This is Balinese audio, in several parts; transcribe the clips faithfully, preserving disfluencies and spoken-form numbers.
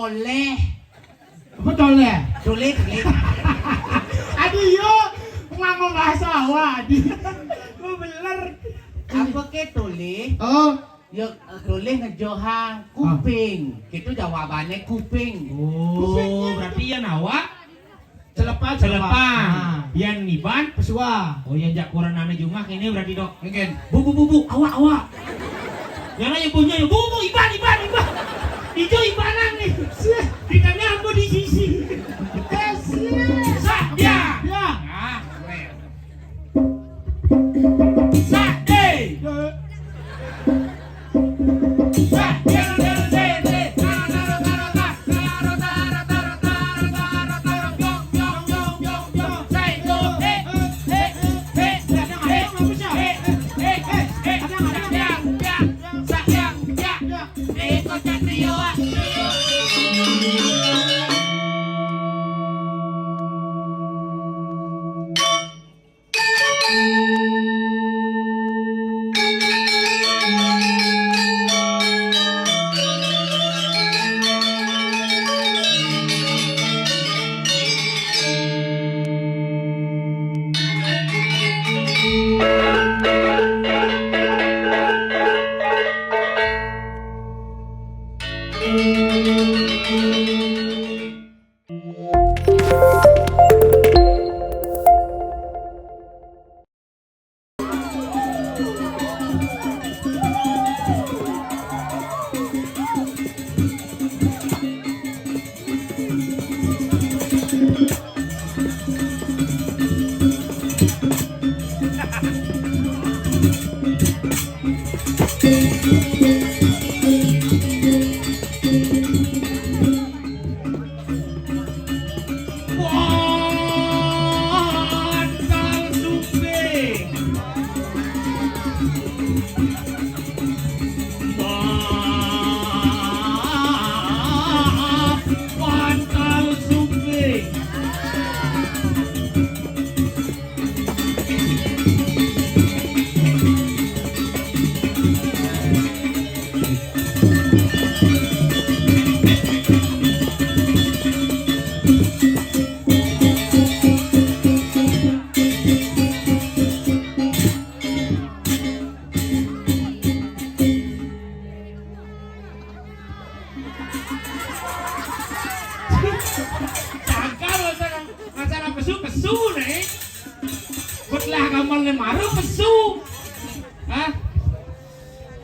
Toleh. Apa toleh? Toleh, toleh. Adi yo, nganggo bahasa awak, Adi. Lu bener. Apa ke toleh? Oh. Yo, toleh ngejoha kuping. Gitu jawabannya, kuping. Oh, berarti ya nawa? Celepang, celepang. Ah. Yang niban? Pesua. Oh, yang jak koran anak jumah ini berarti, Dok. Mungkin. Bu, bu, bu, bu, awak, awak. Yang lain punya, ya, bu, bu, iban, iban, iban. Ijo ibanan nih. Di tengah, bu, di sisi. Eh, sih. Sak, dia. Dia. Ah, keren. Sak, eh. Bantal Sumbing. Bantal Sumbing. Cangkal masalah, masalah pesu, pesu nih. Betlah gamal ne maru pesu. Hah?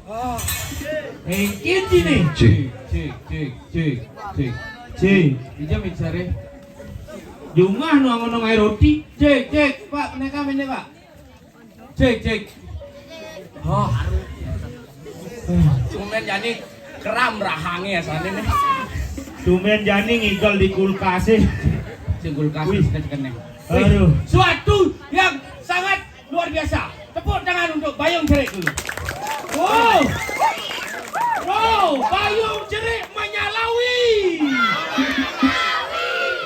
Oh. Engkin sini. Cik, cik, cik, cik, cik. Cik. Ija mixer e. Jumah nu angon ngai roti. Cik, cik, Pak, peneka mene, Pak. Cik, cik. Oh. Tumben jani keram rahange asane nih. Tumben jani ngigel di kulkas e. Sing kulkas. Wih. Wis kene. Aduh. Suatu yang sangat luar biasa. Tepuk tangan untuk Bayung Cerik dulu. Wow. Wow, Bayung Cerik menyalawi.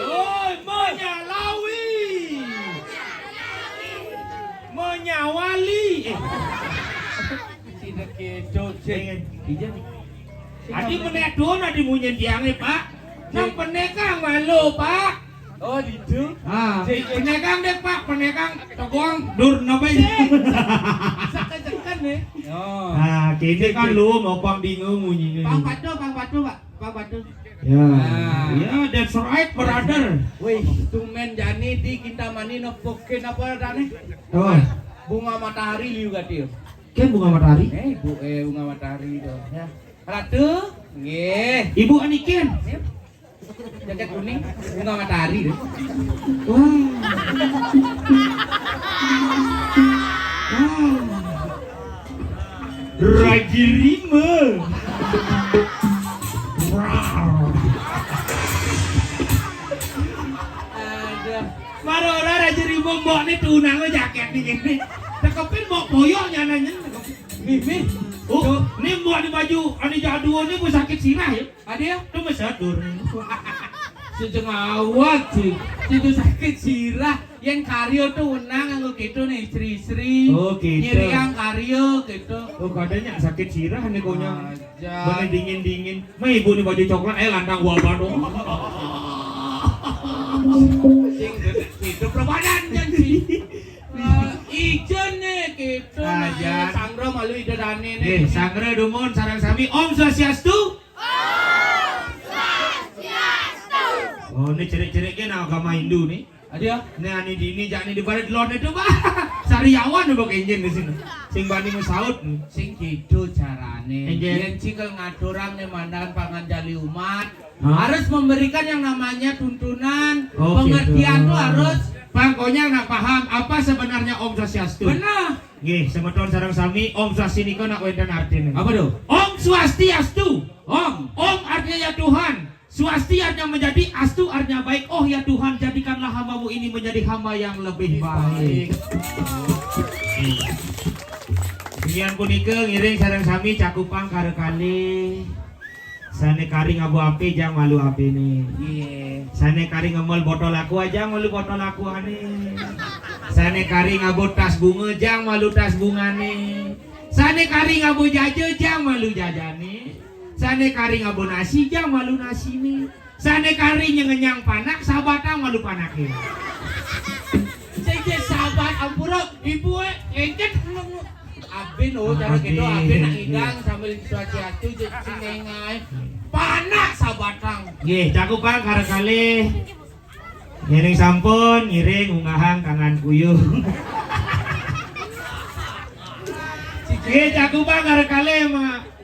Oh, menyalawi. Menyawali. Eh. Tidak kedo, Cek. Iya. Adi menek doang adi munyen tiange, Pak. Nang penekang malu, Pak. Oh, ditu. Ah, penekang deh, Pak, penekang tegong dur napa ini? Cek. Sekejekan nih. Oh. Nah, kene kan lu ngopang bingung munyine. Pang patuh, pang patuh, Pak. Pang patuh. Ya. Ah. Ya, that's right, brother. Wih, tumben jani di Kintamani nepukin apa tane? Oh. Bunga matahari liu gatil. Ken bunga matahari? Eh, bu, eh, bunga matahari tuh. Ya. Ratu, nggih. Ibu Anikin. Jaket kuning, bunga matahari deh. Wah. Wah. Raja Rima. Wow. Aduh. Maro ora Raja Rima mbok ne tunang jaket nih ini. Tekepin mbok boyok nyananyen. Nih, nih. Oh, tuh. Nih mbok di baju ane jadul nih mbok sakit sirah ya. Ada ya? Tuh mesedur. Sejengawat sih. Itu sakit sirah. Yang karyo tuh wenang nganggo gitu nih, istri-istri. Oh, gitu. Nyiriang karyo gitu. Oh, kadang sakit sirah nih konyang. Aja. Mana dingin-dingin. Mah ibu nih baju coklat, eh, lantang gua apa dong. Sing gitu, gitu. Perpadan kan sih. Eh, ijen nih gitu. Aja. Nih, sanggra malu ida dane nih. Eh, sanggra dumun sarang sami. Om Swastiastu. Oh, ini cerik-cerik ke agama Hindu nih. Adia. Nih, ani dini, jak ni di balik lon itu, Pak. Sariawan, Pak, kenjen di sini. Sing bani mesaut nih. Sing gitu carane. Kenjen. Yen cikel ngaturang nih mandangan pangan jali umat. Hah? Harus memberikan yang namanya tuntunan, oh, pengertian gitu. Tuh harus. Pang, konyang nak paham apa sebenarnya Om Swastiastu. Benar. Nggih, semeton sareng sami, Om Swastinika nak wenten artine. Apa tuh? Om Swastiastu. Om. Om artinya ya Tuhan. Swasti artinya menjadi, astu artinya baik. Oh ya Tuhan, jadikanlah hamba-Mu ini menjadi hamba yang lebih baik. Dengan punika ngiring sareng sami cakupang karo kalih. Sane kari ngabo ape jang malu apene. Iya. Sane kari ngemol botol aku aja malu botol aku ane. Sane kari ngabo tas bunga jang malu tas bungane. Sane kari ngabo jaja jang malu jajane. Sane kari ngabo nasi jang malu nasine. Sane kari nyengenyang panak sabatang malu panake. Sing sabat ampura ibu e, engket. Abin, oh, cara gitu, abin nak idang sambil suaci atu je sing ngengai. Panak sabatang. Nggih, cakupang karo kalih. Ngiring sampun, ngiring ungahang kangan kuyung. Nggih, cakupang karo kalih,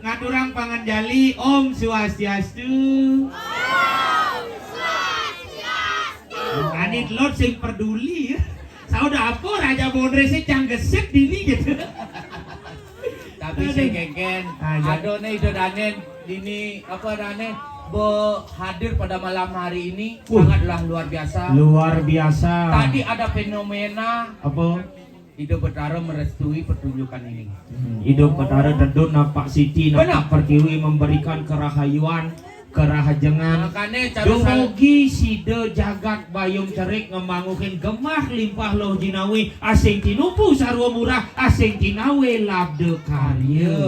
ngaturang pangan jali. Om Swastiastu. Om Swastiastu. Anit lot sing peduli ya. Sauda apa Raja Mondre sih cang gesit dini gitu. Tapi sing kengken, aduh nih, itu dane dini apa dane be hadir pada malam hari ini. Uh, sangatlah luar biasa. Luar biasa. Tadi ada fenomena apa? Ida Betara merestui pertunjukan ini. Hmm, Ida Betara tedun nampak siti, nampak pertiwi, memberikan kerahayuan, kerahajengan. Makane cara dumugi sida jagat Bayung Cerik ngembangukin gemah limpah loh jinawi, asing tinupu sarwa murah, asing tinawe labda karya.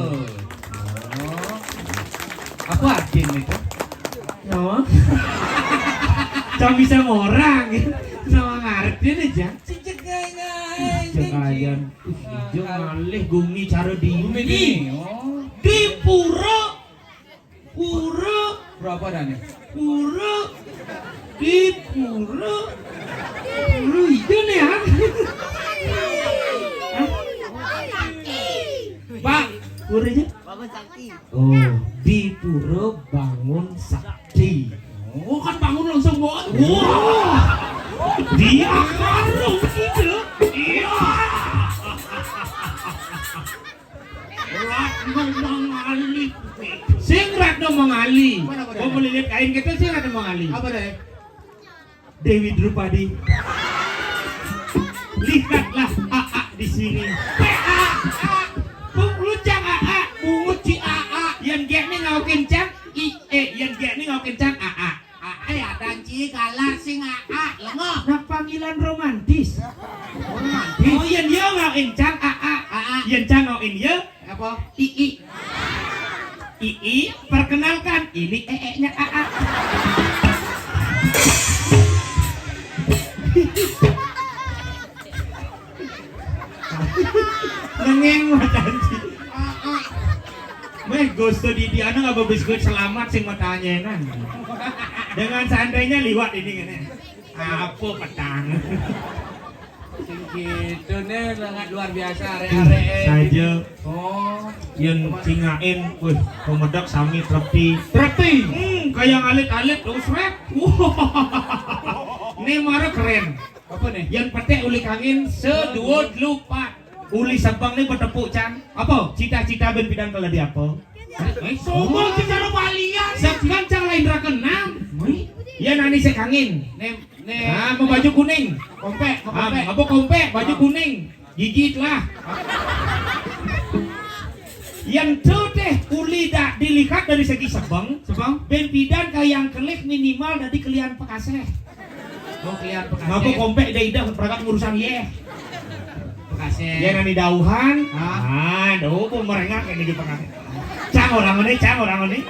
Oh. Apa artinya itu? Nawa? Cang bisa ngorang. Sama ngartin aja. Cicek aja. Cicek aja. Ijo ngalih gumi cara di. Gumi di. Oh. Di pura. Pura. Berapa dane? Pura. Di pura. Pura ijo nih ya. Pak, pura aja. Oh, di pura bangun sakti. Oh, kan bangun langsung buat. Wah. Dia harum gitu. Iya. Ratno Mangali. Sing Ratno Mangali. Mana, mana? Oh, melilit kain kita sing Ratno Mangali. Apa deh? Dewi Drupadi. Lihatlah Aa di sini. P A A. Bung Lucang Aa, bungut ci Aa. Yang gek nih ngau kencang, I E. Yang gek nih ngau kencang, Aa. Aa ya dan ci galar sing Aa, lengo. Nah, panggilan romantis. Romantis. Oh, yang dia ngau kencang, Aa. Aa. Yang cang ngau in ya. Apa? Ii. Ii, perkenalkan, ini eeknya Aa. Nengeng mah janji. Meh, gusto di, di anu apa biskuit selamat sing mau tanyanan. Dengan seandainya liwat ini ngene. Apa petang? Sing gitu nih, sangat luar biasa, arek-arek. Saja. Oh. Yen cingain, wih, pemedok sami trepi. Trepi. Hmm, kayak alit-alit, oh, sret. Wah. Ini mara keren. Apa nih? Yen petek uli kangin, seduo, delu, pat. Uli sebang nih petepuk, Cang. Apa? Cita-cita ben bidang kalau di apa? Eh, sombong secara balian. Sekarang Cang lain rakenam. Yen ani sekangin. Nih, nih. Ah, mau baju kuning. Kompek, mau kompek. Ah, apa kompek? Baju kuning. Gigit lah. Yang tu deh uli Tidak dilihat dari segi sebeng, sebeng, bén pidan kayang kelih minimal dadi kelian pekaseh. Oh, kelian pekaseh. Ngapa kompek dah idah berangkat ngurusan yeh? Pekaseh. Yén nani dauhan. Ah, aduh, kok merengak ini di pekaseh. Cang orang ini, cang orang ini.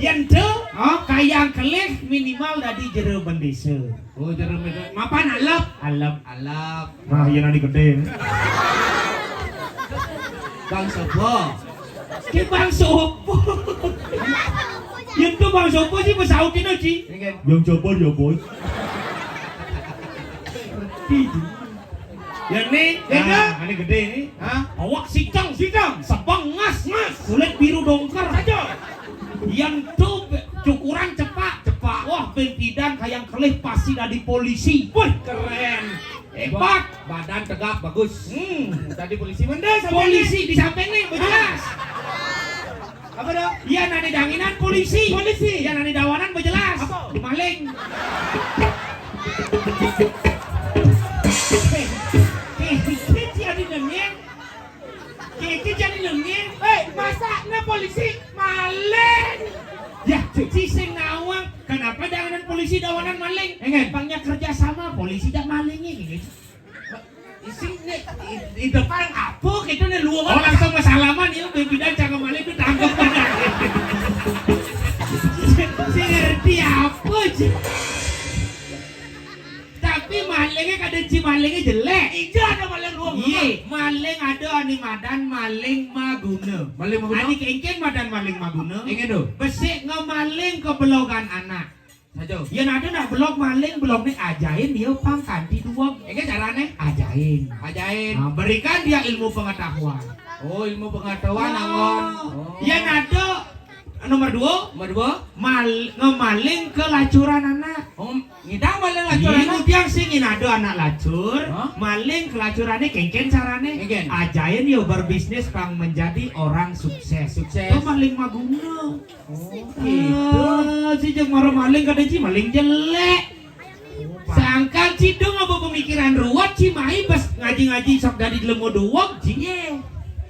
Yén to, oh, kayang kelih minimal dadi jero bendésa. Oh, jero bendésa. Mapan alep. Alep. Alep. Nah, yén nani gedé. Bang Sopo. Ki Bang Sopo. Yén to Bang Sopo sih pesaut ini sih. Yang Sopo ya, Bos. Ya nih, ya nah, ini gedé nih. Hah? Awak siceng, siceng, sebeng ngas, ngas, kulit biru dongker. Saja. Yang to be- cukuran cepak, cepak. Wah, bén pidan kayang kelih pasti dadi polisi. Wih, keren. Hebat. Ba- badan tegak, bagus. Hmm. Tadi polisi mana? Polisi di samping nih, jelas. Apa dong? Iya, nani danginan polisi. Polisi. Iya, nani dawanan jelas. Apa? Maling. Kiki jadi nengeng. Kiki jadi nengeng. Eh, masa na polisi maling? Ya, cuci sing nawang. Kenapa danginan polisi dawanan maling? Enggak. Bangnya kerja sama polisi dan malingnya gitu. Isi nih, di depan apa gitu nih, lu? Oh, langsung salaman ya, bén pidan cang maling itu tangkep kan. Si ngerti apa sih? Tapi malingnya kada ci malingnya jelek. Iya, ada maling ruang. Iya, maling ada ani madan maling maguna. Maling maguna? Ani kéngkén madan maling maguna. Engkén to. Besik ngemaling ke belogan anak. Saja. Yén ada nak belog maling, belog nih ajain dia pang kanti duweg. Ini carane? Ajain. Ajain. Nah, berikan dia ilmu pengetahuan. Oh, ilmu pengetahuan. Nah, anggon. Oh. Yén ada nomor dua. Nomor dua. Mal, ngemaling ke lacuran anak. Oh, ngidang maling lacuran anak. Ini dia sing ada anak lacur, hah? Maling ke lacurane kéngkén carane. Kéngkén. Ajain yo berbisnis pang menjadi orang sukses. Sukses. Itu maling maguna. Oh, gitu. Ah, ci jeng mara maling kada ci maling jelek. Sangkal ci dong apa pemikiran ruwet ci mai bes ngaji-ngaji sok dadi lemo duweg ci. Iya.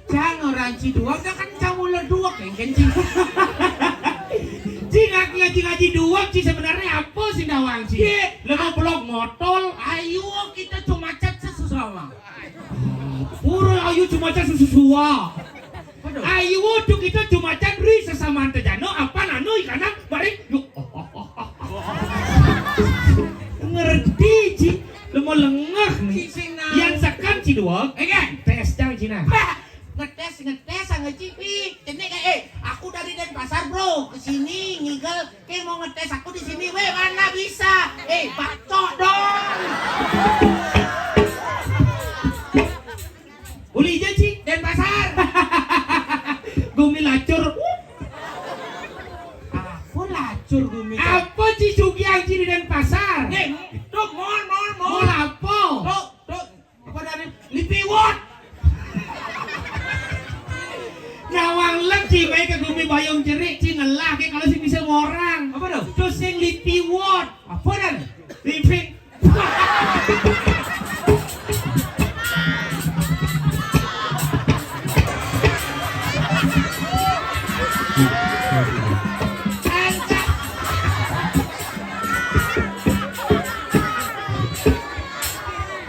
Cang orang ci duweg kan cang mula duweg kan kan ci. Ci ngaji ngaji duweg ci sebenarnya apa sih dawang ci? Iya. Lemo belog motol. Ayo kita cuma cat sesusawa. Pura ayo cuma cat sesusuwa. Aduh. Ayu wudu kita jumacan ri sesamaan tejano apa nano ikanan bari yuk. Ngerti ci, lemo lengeh nih. Yang sekan ci dua. Eh kan? Tes cang cina. Ngetes ngetes sangat cipi. Kene kayak eh aku dari Denpasar bro ke sini ngigel. Ki mau ngetes aku di sini, weh mana bisa? Eh bacok dong. Uli aja ci Denpasar. Gumi lacur. Aku lacur gumi. Apa ci sugiang ci di Denpasar? Nih, tuh mall mall mall. Mall apa? Tuh tuh apa dari Lipiwot. Nawang lek ci baik ke gumi bayung cerik ci ngelah ke kalau sing bisa ngorang. Apa tuh? Tuh sing Lipiwot. Apa dan? Lipi.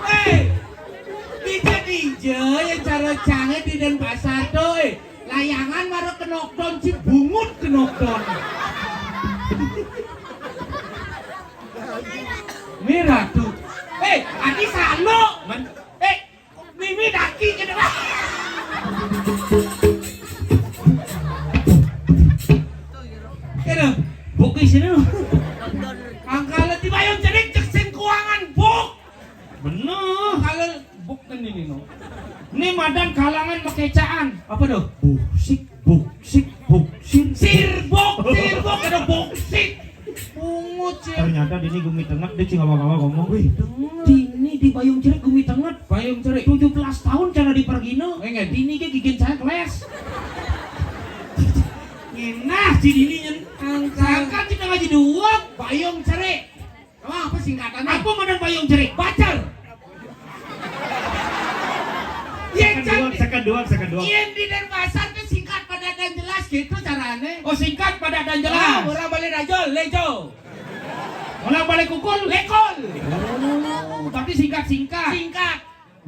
Weh, dija-dija yang cara canggih di Denpasar tuh, eh. Layangan mara kenokdon, ci bungut kenokdon. Miratu. Eh, ati salo. Men- Eh, mimi daki kena. Kena. Buk di sini loh. Angkala di bayang cerik cek sing kuangan buk. Bener. Angkala buk kan ini no. Ini madan kalangan mekecaan. Apa tuh? Busik, busik, busik. Sirbok, sirbok, ada busik. Pungut sih. Ternyata dini gumi tenget dia cing awak-awak ngomong. Wih, dini di bayung cerik gumi tenget. Bayung cerik. Tujuh belas tahun cara dipergina. Enggak. Dini ke gigin saya keles. Ngenah ci dini nyen. Angkat. Sangkan kita ngaji dua. Bayung cerik. Emang apa singkatannya? Apa mana bayung cerik? Bacer. Sekan dua, sekan dua, sekan dua. Yang di Denpasar tuh singkat pada dan jelas gitu. Singkat, padat dan jelas. Ah, orang balik dajal, lejo. Orang balik kukul, lekol. Oh, berarti singkat-singkat. Singkat.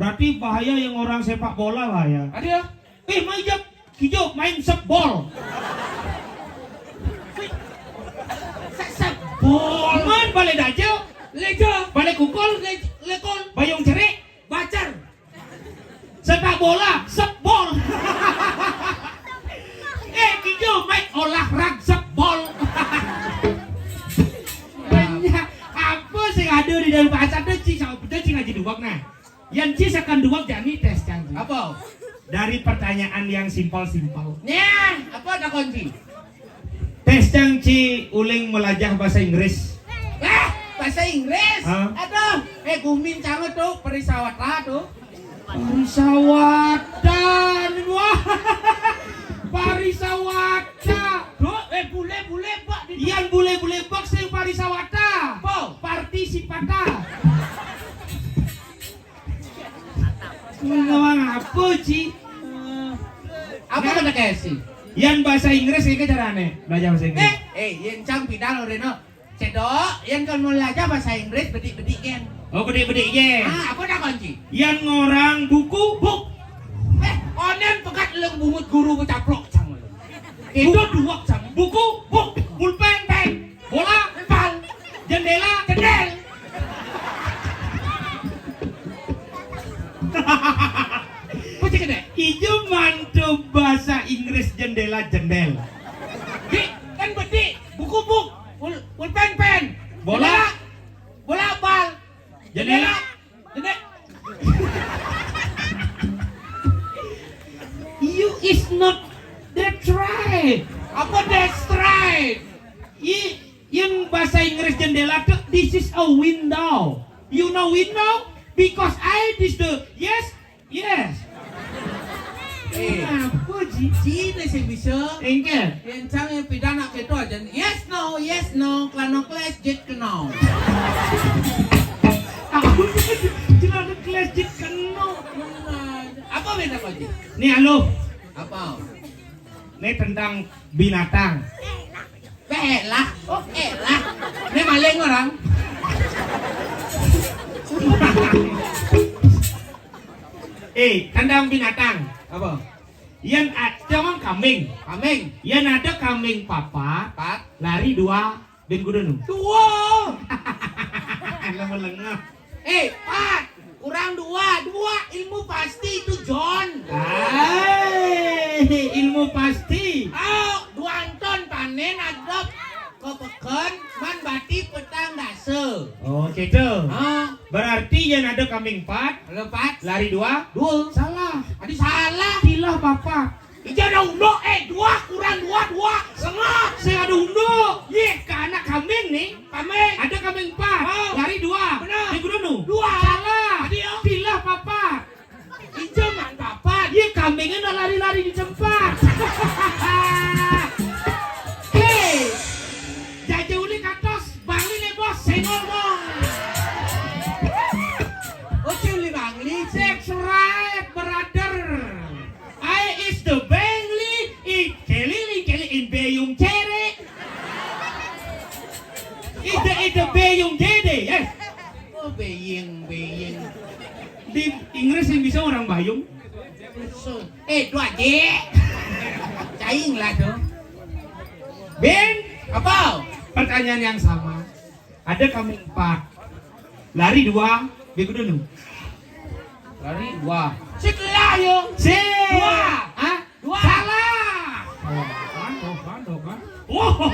Berarti bahaya yang orang sepak bola bahaya. Ada ya? Eh, main jab, kijau main sebol. Se-, sebol. Man balik dajal, lejo. Balik kukul, le-, lekol. Bayung cerik, bacer. Sepak bola, sebol. Eh, kijau main olahraga sebol. Banyak apa sih ada di dalam bahasa tu, Ci? Sama betul, Ci, ngaji duwak nah. Yang Ci akan duwak jani tes cang. Apa? Dari pertanyaan yang simpel-simpel. Nah, apa takon Ci? Tes cang Ci uling melajah bahasa Inggris. Eh, bahasa Inggris? Hah? Aduh, eh, gumin cang tu, perisawata tu. Parisawata, wah. Parisawata. Duh, eh, bule-bule bak di. Yang bule-bule bak sing parisawata. Po. Partisipata. Ngomong apa, Ci? Apa kata Kesi? Yang bahasa Inggris ini carane belajar bahasa Inggris. Eh, eh, yang cang pidal reno. Cedok, yang kalau mau belajar bahasa Inggris, bedik-bedik gen. Oh, bedik-bedik gen. Ah, apa dah kunci? Yang ngorang buku, buk. Eh, onen pegat leng bungut guru kecaplok cang. Itu duwak cang. Buku, buk, pulpen, pen, bola, pal, jendela, jendel. Baca kena. Ijo mantu bahasa Inggris jendela jendel. Di, kan bedik, buku buk, pul-, pulpen pen, bola, jendela, bola bal, jendela, jendela. Jendela. You is not the try. Apa destroy? I, yang bahasa Inggris jendela tu, this is a window. You know window? Because I this the, yes, yes. Eh. Apa, Ji? Cina sih bisa. Engke. Yang cang yang pidana keto aja. Yes, no, yes, no. Kelano kles, jet keno. Aku celana kles, jet keno. Apa beda kau, Ji? Nih, alo. Apa? Ini tentang binatang. Belah, oh, elah. Ini maling orang. Eh, tentang binatang. Apa? Yang ada mang kambing. Kambing. Yang ada kambing papat. Pat. Lari dua, ben kuda nu. Dua. Lama lengah. Eh, pat. Kurang dua, dua. Ilmu pasti itu John. Hai, ilmu pasti. Oh, duanton panen adep ke peken, man bati petang dasa. Oh, gitu. Ah. Berarti yang ada kambing empat, ada empat, lari dua. Dua. Salah. Adi salah. Tilah papat. Ija ada unduk, eh, dua kurang dua, dua. Setengah. Saya ada unduk. Ye, ke anak kambing nih. Kambing. Ada kambing empat. Oh. Lari dua. Benar. Dia guru nu. Dua. Salah. Adi, oh. Tilah papat. Ija man papat. Ye, kambingnya nak lari-lari di tempat. Hei, jaja uli katos, Bangli nih bos, senggol dong. Oh, Ci uli Bangli, Ci. That's right, brother. I is the Bangli, i keliling keliling beyung cere. Ida ida beyung dede, yes. Oh, beying, beying. Di Inggris yang bisa orang bayung. So, eh, dua aja. Caing lah tuh. Ben, apa? Pertanyaan yang sama. Ada kambing empat. Lari dua, bego dulu. Lari dua. Setelah yo. Si. Dua. Hah? Dua. Salah. Oh, kan, oh, kan, oh, kan. Oh.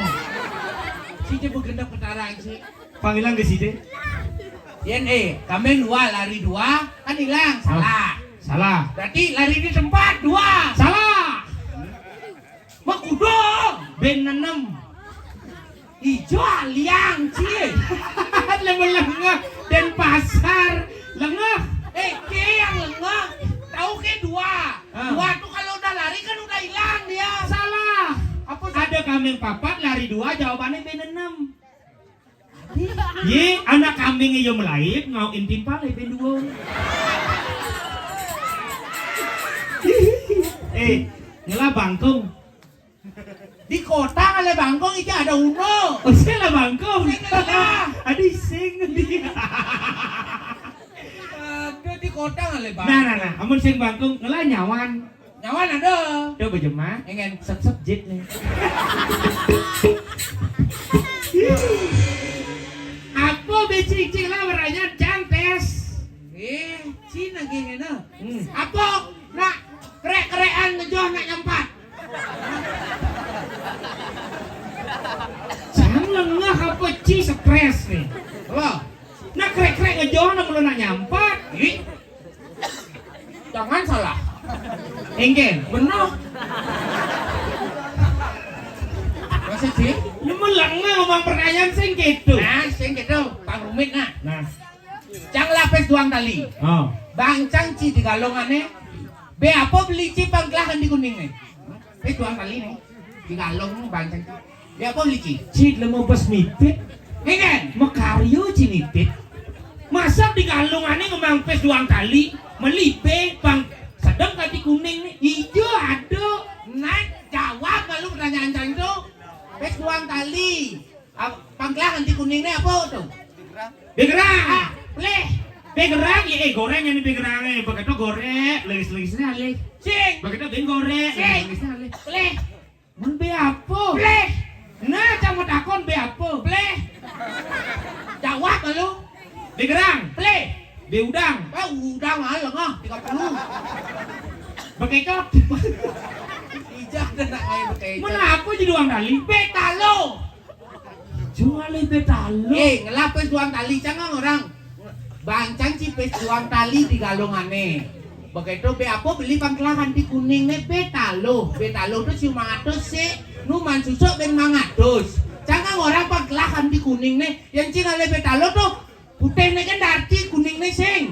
Si dia bergendap ketarang, si. Panggilan ke si dia. Yen, eh, kambing dua, lari dua, kan hilang. Salah. Salah. Berarti lari di tempat, dua. Salah. Makuda. Ben enam. Ijo aliang, Ci. Lengah-lengah. Denpasar. Lengah. Eh, ke yang lengah. Tahu ke dua? Ah. Dua tuh kalau udah lari kan udah hilang dia. Salah. Apa sa- Ada kambing papat, lari dua, jawabannya ben enam. Ye, anak kambing iyo melaib, ngau intim pale ben dua. Eh, ngelah bangkung. Di kota ngalih bangkung, iki ada uno. Oh, sing lah bangkung. Sing lah. Adi sing dia. Aduh, di kota ngalih bangkung. Nah, nah, nah. Amun sing bangkung, ngelah nyawan. Nyawan ada. Coba jemah. Engen. Sep-sep jit nih. Apa becik-cik lah beranya cang tes? Eh, Cina gini nah. Hmm. Apa nak kerek-kerekan ngejoh nak nyampat? Cang lengah apa ci stres nih? Apa? Nak kerek-kerek ngejoh nak belum nak nyampat. Ih. Jangan salah. Enggak, benar. Masa sih? Ini melengah ngomong pertanyaan sing gitu. Nah, sing gitu, pang rumit nah. Nah. Cang lapis duang tali. Oh. Bang cang ci di galungan nih. Be apa beli ci pang kelahan di kuning nih? Pis duang tali nih. Di galung bang cang ci. Be apa beli ci? Ci lemo bes mitit. Ini kan? Makaryo ci mitit. Masa di galungan nih ngomong pis duang tali. Meli be pang sedang kati kuning nih. Ijo ada. Nah, jawab malu pertanyaan cang itu. Pis duang tali. Ap-, pangklah anti kuning ni apa tu? Begerang. Ah, leh. Begerang, ya, eh, goreng ini begerang, eh. Begitu goreng, lengis-lengisnya alih. Sing. Begitu ben goreng, sing, lengis-lengisnya alih. Leh. Mun be apa? Leh. Nah, cang mau takon be apa? Leh. Jawab lalu. Begerang. Leh. Be udang. Ah, udang ah, lengah, tiga puluh. Bekecot. Ijah dah nak main bekecot. Mana apa jadi uang tali? Betalo. Cuma le betalo. Eh, ngelah pes duang tali, cangang orang. Bancang ci pes duang tali di galungane. Begitu be apa beli pangkelahan di kuning ne betalo. Betalo tu cuma atus sik. Nu man susuk ben mangatus. Cangang orang pangkelahan di kuning ne. Yang ci ngalih betalo tu putih ne kan darci, kuning ne sing.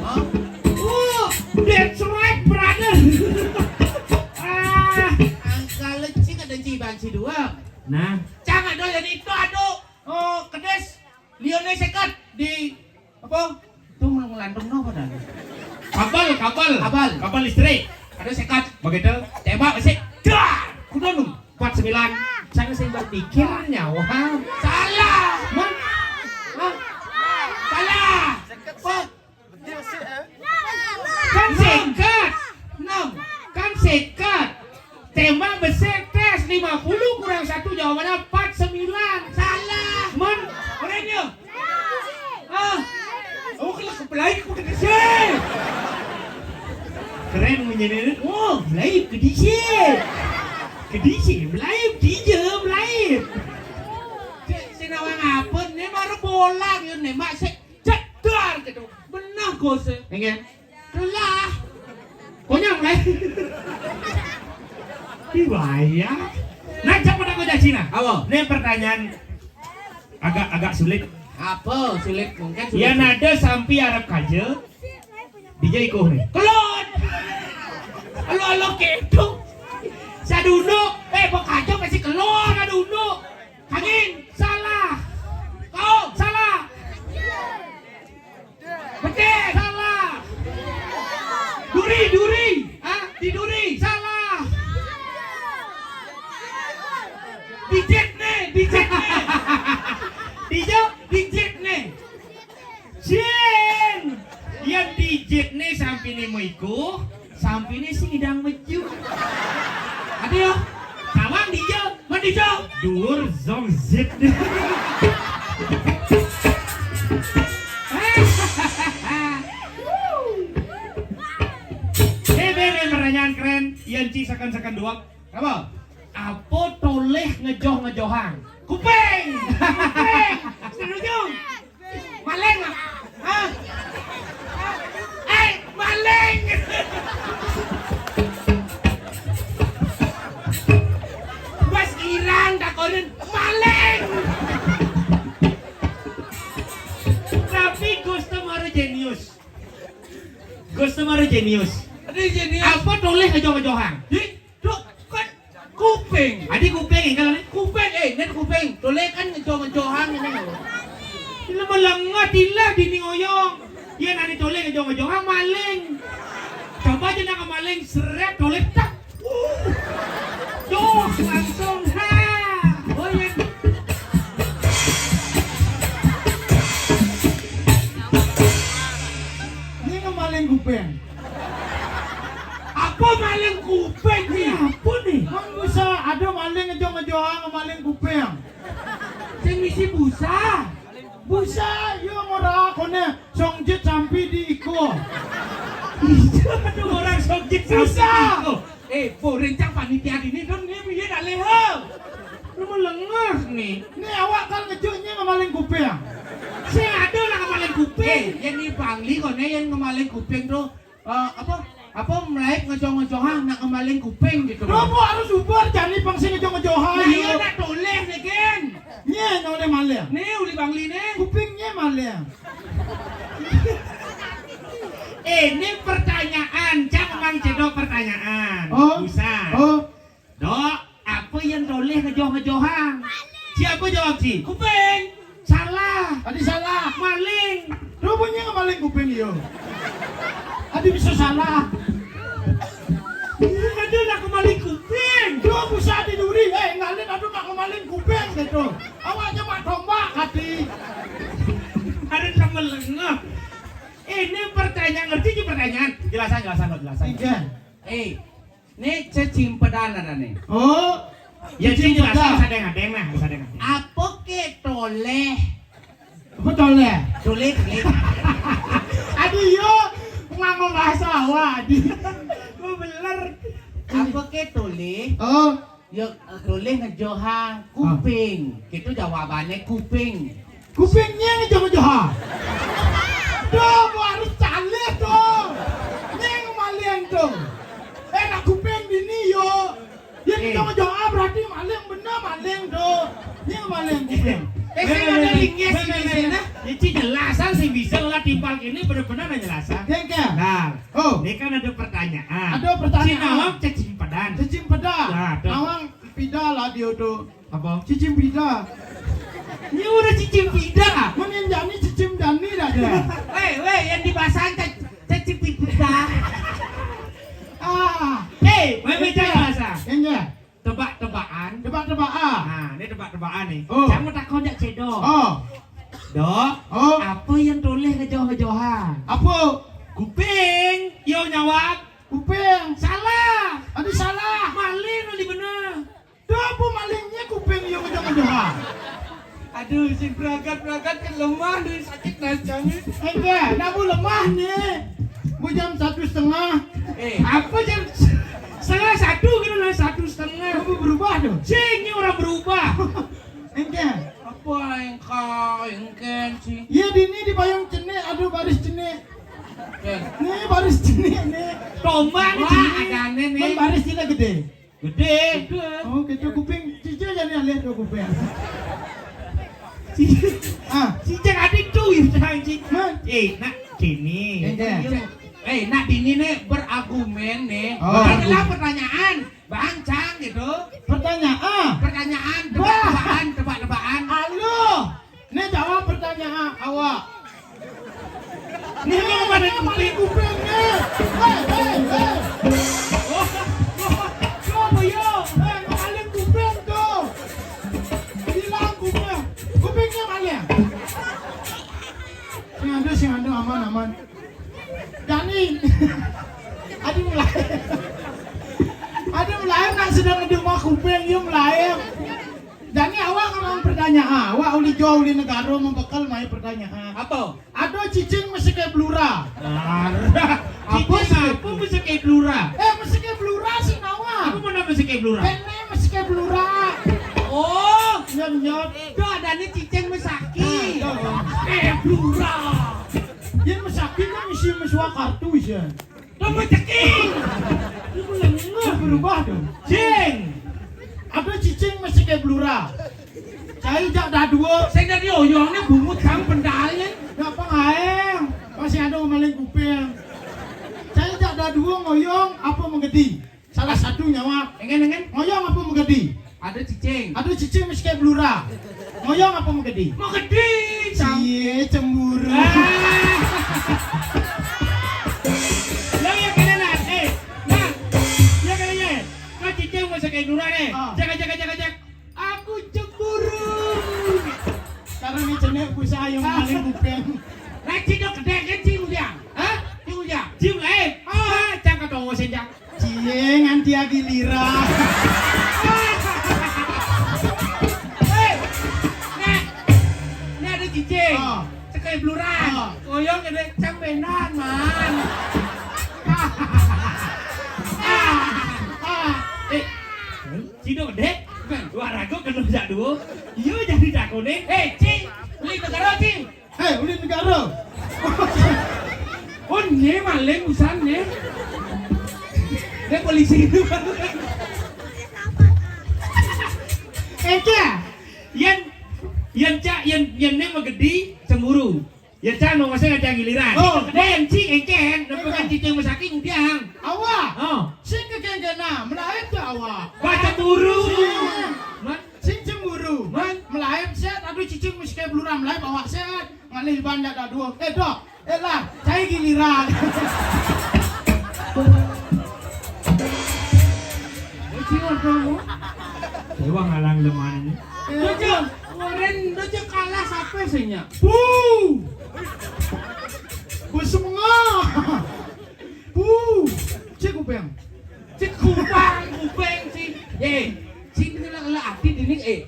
Hah? Oh, that's right, brother. Ah, angka lecik ada ci banci dua. Nah. Cangang doyan itu aduh. Oh, kedes. Lione seket di apa? Itu ngelantung no apa dah? Kabel, kabel. Kabel. Kabel listrik. Ada seket. Begitu. Tembak besi. Dar. Kuda nu. Empat sembilan. Saya sing berpikir nyawa. Salah. Mun? Hah? Salah. Apa? Kan seket. Enam. Kan seket. Tembak besi tes lima puluh kurang satu, jawabannya empat sembilan. Salah. Mun? Orangnya? Ah. Oh, kalau ke Melayu ke disi. Keren bunyinya. Oh, Melayu ke disi. Ke disi, Melayu, dija, Melayu. Cek, si nawang apa? Ni baru bola, dia nembak, cek, jedar gitu. Benar, Gus. Enggak. Itulah. Konyol, kan? Diwaya. Nah, siapa nak kau Cina? Apa? Ini pertanyaan agak-agak sulit. Apa sulit? Mungkin sulit. Yang ada sampai Arab kaja, dija ikuh nih. Kelon. Alo-alo kedo. Saduduk. Eh, bekaja masih kelon, saduduk. Angin. Salah. Kau. Salah. Betik. Salah. Duri, duri. Hah? Di duri. Salah. Dijit nih, dijit nih. Dijit, dijit nih. Cin. Yang dijit nih sampai nih mau ikuh. Sampine sing idang meju. Ade yo. Tawang dija, man dija. Duur zong zit. Eh, bene pertanyaan keren. Yan ci seken-seken doang. Apa? Apa toleh ngejoh-ngejohang? Kuping. Kuping. Setuju? Maling, ah. Hah? Eh, maling. Bas girang takonin maling. Tapi Gusto mara jenius. Gusto mara jenius. Ada jenius. Apa toleh ngejoh-ngejohang? Di Dok, kan kuping. Adi kuping, kan? Kuping, eh, nen kuping. Tole kan ngejoh-ngejohang ini. Ila melengah, ila dini ngoyong. Iya, nani tole ngejoh-ngejohang, maling. Coba aja nak maling, seret, tole, tak. Uh. Ngemaling kuping. Sing misi busa. Busa, yo ora kone songjet sampi di iko. Iya, aduh, orang songjet sampi di iko. Eh, bo rencang panitia dini dong, nih piye dak leho. Lu melengos nih. Nih awak kan ngejuknya ngemaling kuping. Sing ada lah ngemaling kuping. Eh, yang ni Bangli kone yang ngemaling kuping tuh. Eh, apa? Apa melaib ngejoh-ngejohan nak ngemaling kuping gitu. Loh, kok harus ubar jani pang sing ngejoh-ngejohan. Nah, iya nak toleh nih, Gen. Nye noleh maling. Nih, uli Bangli nih. Kupingnya maling. Eh, ini pertanyaan, cak mang cedok pertanyaan. Oh. Bisa. Oh. Dok, apa yang toleh ngejoh-ngejohan? Siapa jawab si? Kuping. Salah. Tadi salah. Maling. Rupanya ngemaling kuping yo. Tadi bisa salah. Ada nak ngemaling kuping. Yo bisa diduri. Eh, ngalin aduh nak ngemaling kuping gitu. Awaknya mak tombak hati. Ada sama lengah. Ini pertanyaan, ngerti sih pertanyaan? Jelasan, jelasan, Dok, jelasan. Iya. Eh, ini cecimpedan ada nih. Oh, ya, cecimpedan. Sadeng-adeng lah, sadeng-adeng. Apa ke toleh? Apa toleh? Toleh, toleh. Aduh, yo, nganggo bahasa awak, aduh. Gua beler. Apa ke toleh? Oh. Yo, toleh ngejohan kuping. Gitu jawabannya kuping. Kupingnya ngejoh-ngejohan. Tuh, gua harus calih tuh. Nyeng maling tuh. Eh, nak kuping dini yo. Ya, eh, kita ngejohan berarti maling bener maling tuh. Nyeng maling kuping. Eh, saya ada linggis di sini. Ini jelasan sih bisa lah timpal ini bener-bener ada jelasan. Nah, oh. Ini kan ada pertanyaan. Ada pertanyaan. Si nawang cecimpedan. Cecimpedan. Nah, tuh. Nawang pida lah dia tuh. Apa? Cicim pida. Ini udah cicim pida. Mending jani cicim dani dah dia. Weh, weh, yang dibasang ce-, cicim pida. Ah. Eh, weh, weh, enggak. Bahasa. Enggak. Tebak-tebakan. Tebak-tebakan. Nah, ini tebak-tebakan nih. Oh. Kamu tak kau jak cedok. Oh. Dok, oh, apa yang toleh ngejoh-ngejohan? Apa? Kuping. Yo nyawab. Kuping. Salah. Aduh, salah. Maling tadi bener. Dah, apa malingnya kuping yang ngejoh-ngejohan? Aduh, si beragat-beragat kan lemah nih, sakit rasanya. Enggak, nak bu lemah nih. Bu jam satu setengah. Eh, apa jam s-, setengah satu gitu lah, satu setengah. Kamu berubah tuh? Sing, ini orang berubah. Enggak. Apa engkau, engken sih? Iya, di ini di payung cenik, aduh baris cenik. Eh. Nih, baris cenik nih. Tombak nih, wah, cenik. Ada aneh nih. Kan baris cenik gede. Gede. Gede. Oh, gitu. Kuping cici jadi alih tuh kuping. Ah. Cici adik tuh, ya, sayang, Ci. Hah? Eh, nak, sini. Enggak. Eh, nak, dini nih berargumen nih. Oh. Adalah pertanyaan. Bancang gitu. Pertanyaan. Pertanyaan, bah, tebak-tebakan, tebak-tebakan. Halo. Ini jawab pertanyaan awak. Ini mau maling kuping. Maling kuping nih. Hei, hei, hei. Oh, oh, oh, oh, yo. Hei, maling kuping tuh. Hilang kuping. Kupingnya maling. Sing ada, sing ada, aman, aman. Dani. Aduh, mulai. Aduh, mulai nak sedang di rumah kuping, ya mulai. Dani, awak ngomong pertanyaan. Awak uli jauh, uli negara, membekel mai pertanyaan. Apa? Ada cicing mesti kayak belura. Apa cicing sih? Apa mesti kayak belura? Eh, mesti kayak belura sih, nawa. Apa mana mesti kayak belura? Kene mesti kayak belura. Oh, nyot nyot. Itu adanya cicing mesaki. Nah, itu. Eh, belura. Yen mesaki kan isi mesua kartu ya. Tuh menceki. Itu berubah dong. Cing. Ada cicing mesti kayak belura. Saya jak dadua. Saya dari oyongnya bungut sang pendalnya. Ngapa ngaeng? Masih ada maling kuping. Saya jak dadua ngoyong apa menggedi? Salah satu nyawa. Engen, engen. Ngoyong apa menggedi? Ada cicing. Ada cicing mesti kayak belura. Ngoyong apa menggedi? Menggedi, Cang. Cie, cemburu. Ah. Lah, ya kena lah. Eh, nah. Ya kena ya. Kau cicing mesti kayak belura nih. Ah. Cek, cek, cek, cek. Aku cemburu. Karena ini cenek busa yang maling kuping. Lah, cicing gede kan, cing, dia? Hah? Cing, dia? Cing, eh. Ah, cang kata ngosen, cang. Cie, nganti agi lira. Eh, Blurang. Oh. Koyong gedé cang bendan, Man. Ah, ah. Eh, Cino gedé? Bukan. Wah, ragu kena jak duo. Iya, jadi jago nih. Eh, Cing. Uli Negara, Cing. Eh, Uli Negara. Oh, né maling usan né. Dia polisi itu. Éngkén. Yén, yén cak, yén, yén né magedi cemburu. Yén cak nongosé ada giliran. Oh. Nah, yén cing éngkén, nepekan cicing masaki ngudiang. Awak. Oh. Sing kekéngkénan, melaib tu awak. Baca buru. Sing. Man. Sing cemburu. Man. Melaib sét, aduh cicing mesti kayak beluran melaib awak sét. Ngalih ban dak dua. Eh, dok. Eh lah, cai giliran. Cing, kamu. Dewa ngalang leman. Eh, Dojo, kemarin Dojo kalah siapa sih nya? Puh. Besemengah. Puh. Cik kuping. Cik kupang, kuping, cik. Eh, cik kena kena hati dini, eh.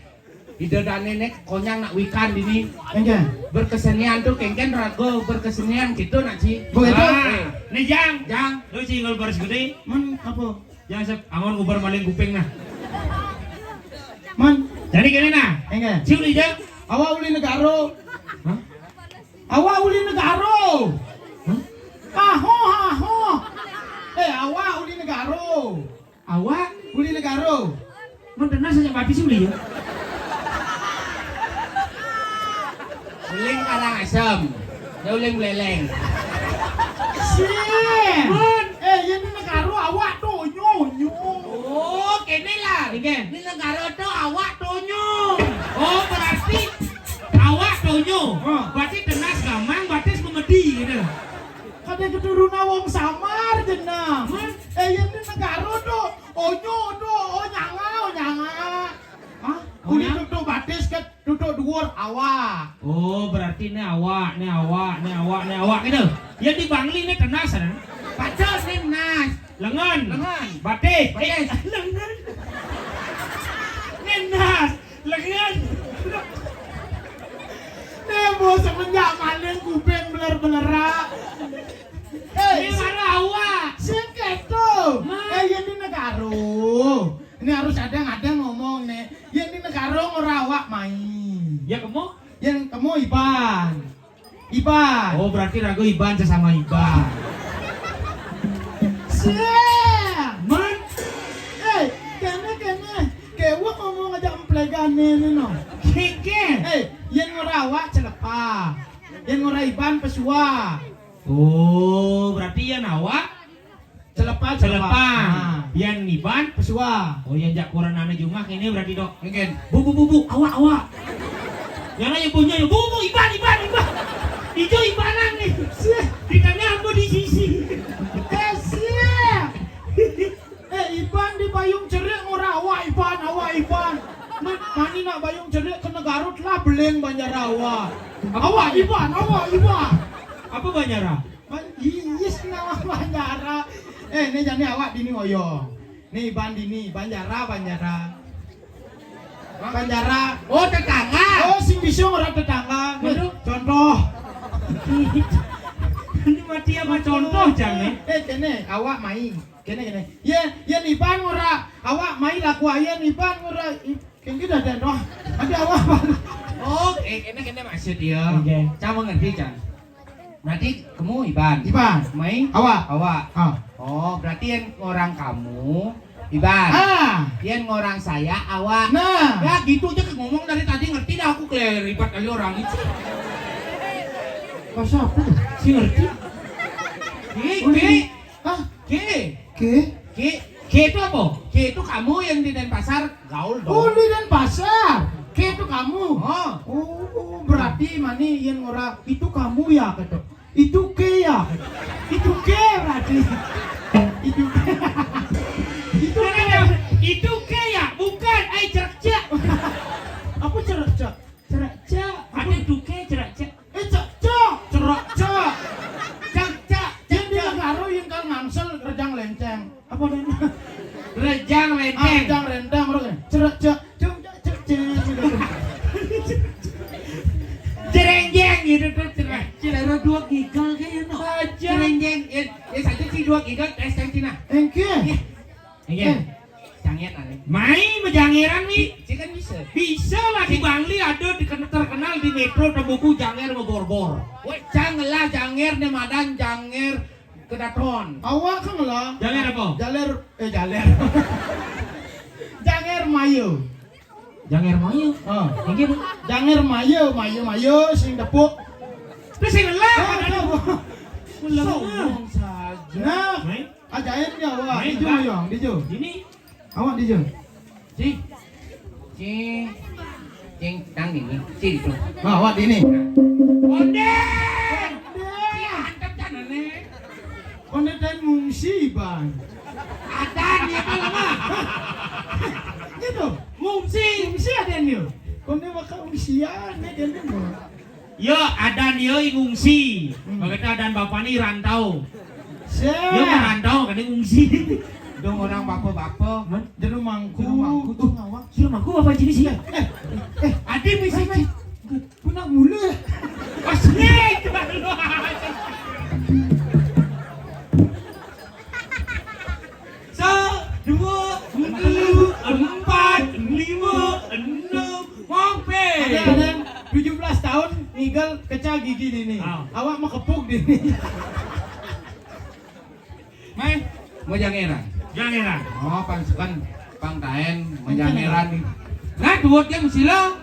Ida dane nek konyang nak wikan dini. Éngkén. Berkesenian tuh kéngkén rago berkesenian gitu nak, Ci. Begitu. Ah, nih, Jang. Jang. Lu sih ngol baris gede. Men apa? Jang sep angon ubar maling kuping nah. Men. Jadi gini nah. Éngkén. Ci uli, Jang. Awak Uli Negara. Hah? Awak Uli Negara. Hah? Aho, aho. Eh, awak Uli Negara. Awak Uli Negara. Mun tenan saja mati sih Uli ya. Uling Karangasem. Ya uling Buleleng. Sih. Mun. Eh, ya ini negara awak tuh, nyo, nyo. Oh, kéné lah. Nggih. Ini negara tuh awak tuh, nyo. Oh, berarti awak tuh, nyo. Oh. Berarti tenas gamang, batis memedi gitu. Kadé keturunan wong Samar jeneng. Hmm? Eh, ya ini negara tuh. Onyo, onyo, onyanga, onyanga. Hah? Uli tutuk batis ké tutuk duur awak. Oh, berarti né awak, né awak, né awak, né awak gitu. Ya di Bangli né tenas kan? Pacul né nas. Lengan. Lengan. Batis. Batis. Eh, lengan. Né nas. Lengan. Né bos semenjak maning kuping beler-belera. Eh, né si-, mara awak. Sing kéto. Nah. Eh, ya ini negara. Ini harus ada yang, ada yang ngomong nih. Ya ini negara ngora awak mai. Ya kemu? Yang kemu Iban. Iban. Oh, berarti ragu Iban sesama Iban. Siang. Man. Eh, kéné, kéné. Kéwek ngomong aja emplegan né, né, no. Kéké. Eh, yang ngora awak Celepa. Yang ngora Iban Pesua. Oh, berarti ya awak Celepa, Celepa. Celepa. Nah. Yan Iban. Pesua. Oh, yan jak koran ané jumah ini berarti, Dok. Mungkin. Bu, bu, bu, bu, awak, awak. Yang lain punya ya, bu, bu, Iban, Iban, Iban. Ijo Ibanan nih. Sih. Di tengah, ambo di sisi. Eh, sih. Eh, Iban di Bayung Cerik ngora awak Iban, awak Iban. Nek mani nak Bayung Cerik ke Negara lah beling Banjar awak. Awak Iban, awak Iban. Apa Banjara? Ban-, iyis nama Banjara. Eh, né jani awak dini oyong. Né Iban dini, Banjara, Banjara. Banjara. Oh, tetangga. Oh, sing bisa ngora tetangga. Waduh. Contoh. Ini mati sama contoh, Jang, eh. Eh, kéné, awak mai. Kéné, kéné. Ya, ya Iban ngora. Awak mai laku ayen Iban ngora. I-, Kéné dah dan doh. Ada awak, Bang. Oh, eh, kéné, kéné maksud dia. Oke. Cang mengerti, Cang. Berarti kamu Iban. Iban. Mai? Awak. Awak. Ah. Oh, berarti yang orang kamu Iban. Ah. Yang orang saya awak. Nah. Ya gitu aja ngomong dari tadi ngerti dah aku keleribat kali orang itu. Bahasa apa tuh? Si ngerti? Ini, Oh, ini. Ini. Hah? Ke? Ke? Ke? Ke itu apa? Ke itu kamu yang di Denpasar gaul dong. Oh, di Denpasar. Ke itu kamu. Oh. Oh, berarti mani yang ora itu kamu ya gitu. Itu ke ya. Itu ke berarti. Itu ke. Itu ke. Itu ke ya, bukan ai cerekcek. Apa cerekcek? Cerekcek. Ada itu ke cerekcek. Eh, cek, cek, cerekcek. Cek, cek, cek, Yang di cek. Negara yang kan ngangsel rejang lenceng. Apa dan? Rejang Ah, lenceng. Rejang lenceng, orang kan. Cerekcek. Cek, cek, cek, cek, cek. Jerenjeng gitu tuh, cerekcek. Dua gigal kayaknya, no. Aja. Renjeng, eh, eh, saja si dua gigal, tes tes Cina. Engke. Iya. Iya. Eh. Jangan aneh. Mai majangeran nih. Cik kan bisa. Bisa lah di Bangli ada di, terkenal di Metro Tembuku janger ngegorbor. Weh, jangan lah janger ne madan janger kedaton. Awak kan lah. Janger apa? Jaler, eh, jaler. Janger mayo. Janger mayo. Ah. Yang gitu. Janger mayo, mayo, mayo, sing tepuk. Terus sing lah. Ah, ada. Sombong saja. Nah, ajaib ya, wah. Main, dijo, Kak. Mayong, dijo. Ini. Awak dijo. Cing. Cing. Cing, tang ini. Cing itu. Nah, awak di ini. Konde. Konde. Cing, mantap kan, aneh. Konde dan ngungsi, Bang. Ada dia kalau mah. Gitu. Ngungsi. Ngungsi ada dia. Konde bakal ngungsian, ya, dia. Yo, ada dia ngungsi. Hmm. Begitu ada bapak nih rantau. Yo, merantau, kan dia ngungsi. Dong orang bapak-bapak. Hah? Jero mangku. Jero mangku tuh ngawak. Jero mangku apa jenis ya? Eh, eh, eh, adi misi. Guna mulu. Asik. Sa, dua, telu, empat, lima, enam, ngompe. Ada, ada tujuh belas tahun, ngigel kecah gigi ini. Ah. Awak mekepuk di ini. Mai, mau jangeran. Jangeran. Oh, pang sekan, pang taen, mau jangeran nih. Nah, duot dia mesilo.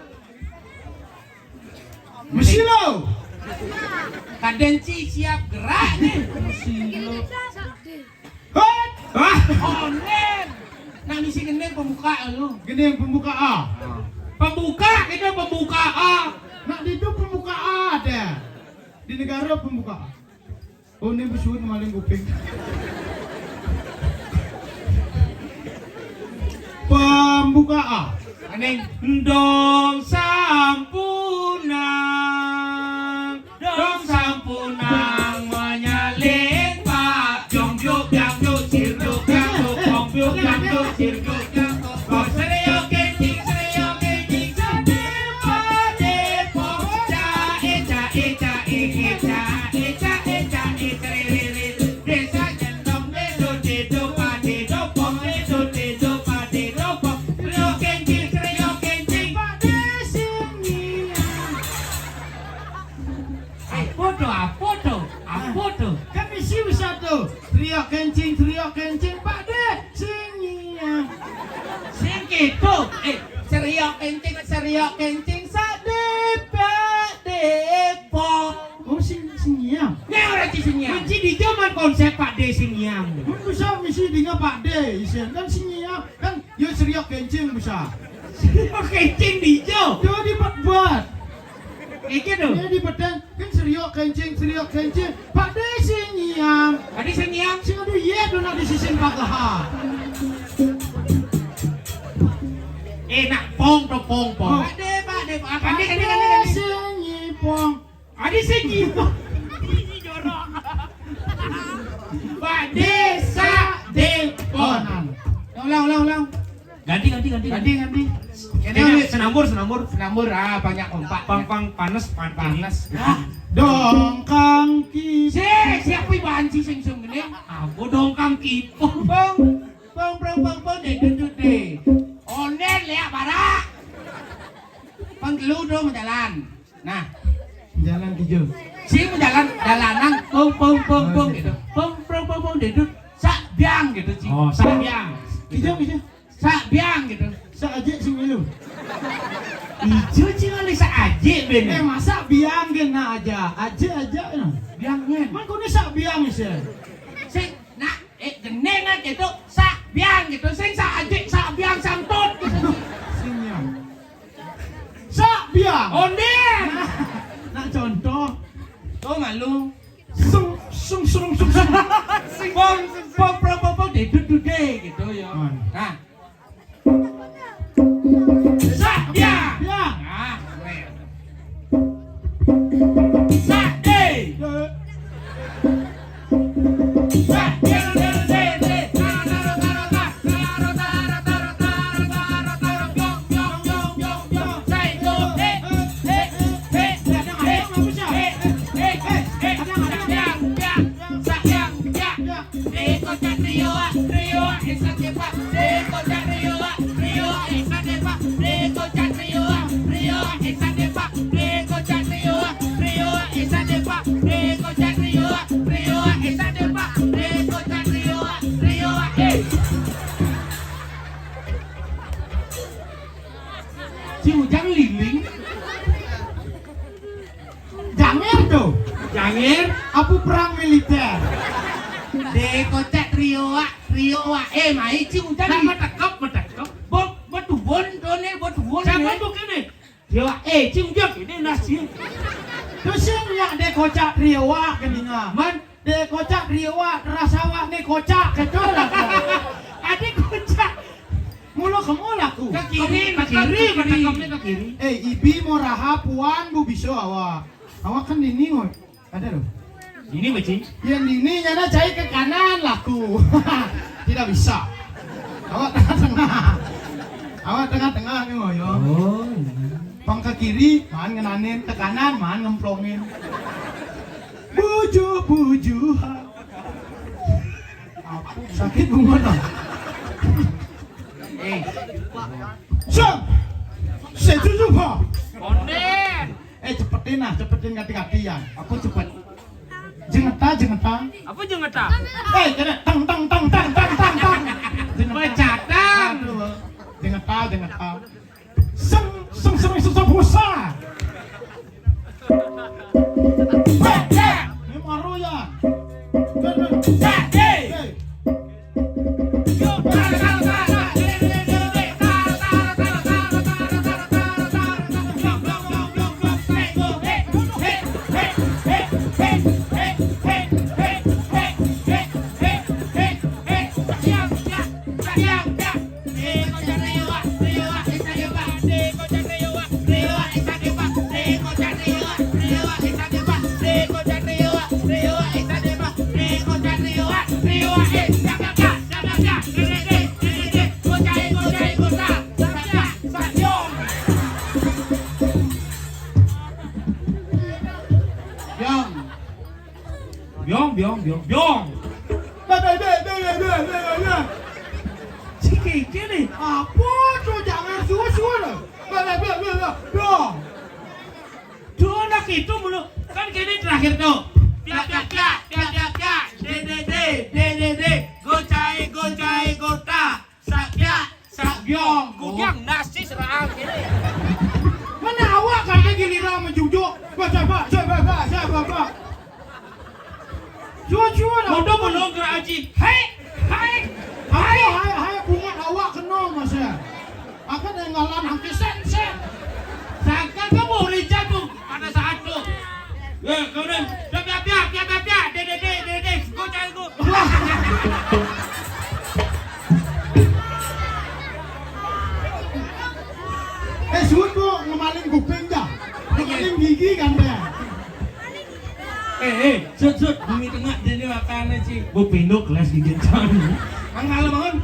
Mesilo. Kadenci siap gerak nih. Mesilo. Hot. Ah, onen. Nah, misi gendeng pembuka lu. Gendeng pembuka, ah. Pembuka, kita pembuka, ah. Nah, di itu pembuka ada. Di negara pembuka. Oh, ini besuut maling kuping. Pembukaan. Aneh. Dong sampunang, dong sampunang manyalin, Pak. Jong juk, jang juk, sir juk, jang juk, bong juk, jang juk, sir juk, jang juk. Bong serio kencing, serio kencing, sate, pade, pong. Cae, cae, cae, cae, cae, cae, seriri. Desa Jendong, dedo, dedo, pade, dopong, dedo, dedo, pade, dopong. Serio kencing, serio kencing, pade, sing. Apa tuh, apa tuh, apa tuh? Kan misi bisa tuh. Serio kencing, serio kencing, pade, sing. Sing gitu. Eh, serio kencing, serio kencing, sade, pade, pong. Oh, sing, sing nyiam. Nih orang ci sing nyiam. Kunci di zaman konsep Pak D sing nyiam. Mun bisa misi dengan Pak D, isian kan sing nyiam. Kan, yo serio kencing bisa. Serio kencing di jo. Yo di buat. Iki tuh. Dia di bedeng, kan serio kencing, serio kencing. Pak D sing nyiam. Tadi sing nyiam. Sing aduh, iya, dona di sisin pagaha. Enak pong to pong, pong. Oh. Pak D, Pak D, Pak D, Pak D, Pak D, sing nyipong. Adi sing nyipong. Pak Desa Depok. Oh, nah. Ulang, ulang, ulang. Ganti, ganti, ganti, ganti, ganti. Ini senambur, senambur, senambur, ah, banyak kompak. Pang, pang, panas, pan-, panas. Ah, dongkang ki. Si, siapa banci sing sing gini? Aku dongkang kipong. Pong, pong, pong, pong, pong, deh, deh, deh, deh. Onden, lihat, barak. Pang telu dong jalan. Nah, jalan tujuh. Si mau jalan, jalanan, pong, pong, pong, pong, gitu. Pong, pong, pong, pong, gitu. Sak biang gitu, Ci. Oh, sak biang. Kijang, kijang. Sak biang gitu. Sak ajik sing milu. Ijo, Ci, kali sak ajik, Ben. Eh, masa biang kena aja? Ajik aja, no. Biang, ngen. Man, kau ni sak biang, sih. Sing, nak, eh, jenengan gitu, sak biang gitu. Sing sak ajik, sak biang, santut gitu. Sing yang. Sak biang. Onden. Nah, nah, contoh. Tuh malu. Sung, sung, sung, sung, sung. Pong, pong, pong, pong, pong, dedut, dude, gitu ya. Oh. Nah. Sak biang. Biang. Nah, gue. Sak de. De. Ujang liling. Jangir tuh. Jangir. Apa perang militer? Dek kocak trio wak, trio wak. Eh, mai Ci Ujang. Lah, matekep, matekep. Bo, betuwun to ne, betuwun. Siapa ne? Tuh kene? Trio wak. Eh, Ci Ujang, ini nasi. Tuh sing yak dek kocak trio wak keninga. Man, dek kocak trio wak, terasa wak ne kocak, kecol lah. Ade kocak. Mula kemu laku. Ke kiri, ke kiri, matekep ne ke kiri. Eh, ibi mau raha puan bu bisa awak. Awak kan dini, ngoi. Ada loh. Dini, Beci. Yang dini nyana cai ke kanan laku. Tidak bisa. Awak tengah-tengah. Awak tengah-tengah ne, ngoi, yo. Oh, iya. Pang ke kiri, maan ngenanin, ke kanan, maan ngemplongin. Buju, buju. Sakit bunga dah. Eh. Sang. Saya tutup, ha. Konden. Eh, cepetin lah, cepetin kati-kati ya. Aku cepet. Jengeta, jengeta. Apa jengeta? Eh, kena tang, tang, tang, tang, tang, tang, tang. Jengeta. Bacatan. Aduh. Jengeta, jengeta. Seng, seng, seng, seng, seng, busa. Ini maru ya. Hei. Biong. Biong, biong, biong, biong. Be, be, be. Ciki, kene. Apa tuh, jangan suwe-suwe loh. Be, be, be, be, be. Biong. Tuh, nak itu mulu. Kan kene terakhir tuh. Piak, piak, piak, piak, piak, piak. De, de, de, de, de, de. Gocai, gocai, gota. Sak piak, sak biong. Kudiang nasi serang kene. Mana awak kan giliran menjujuk. Baca, baca, baca, baca, baca. Jujur lah. Udah belum kena aji. Hai, hai, hai. Hai, hai, bunga awak kena masa. Aku nenggalan hampir sen, sen. Sangka kamu Richard tuh pada saat tuh. Ya, kemudian, piak, piak, piak, piak, piak, piak, de, de, de, de, de, go, cari go. Eh, suut, Bu, ngemaling kuping dah. Ngemaling gigi kan dah. Eh, eh, sut, sut, bumi tengah jadi makanan sih. Bu pinduk les gigi cang. Angkal bangun.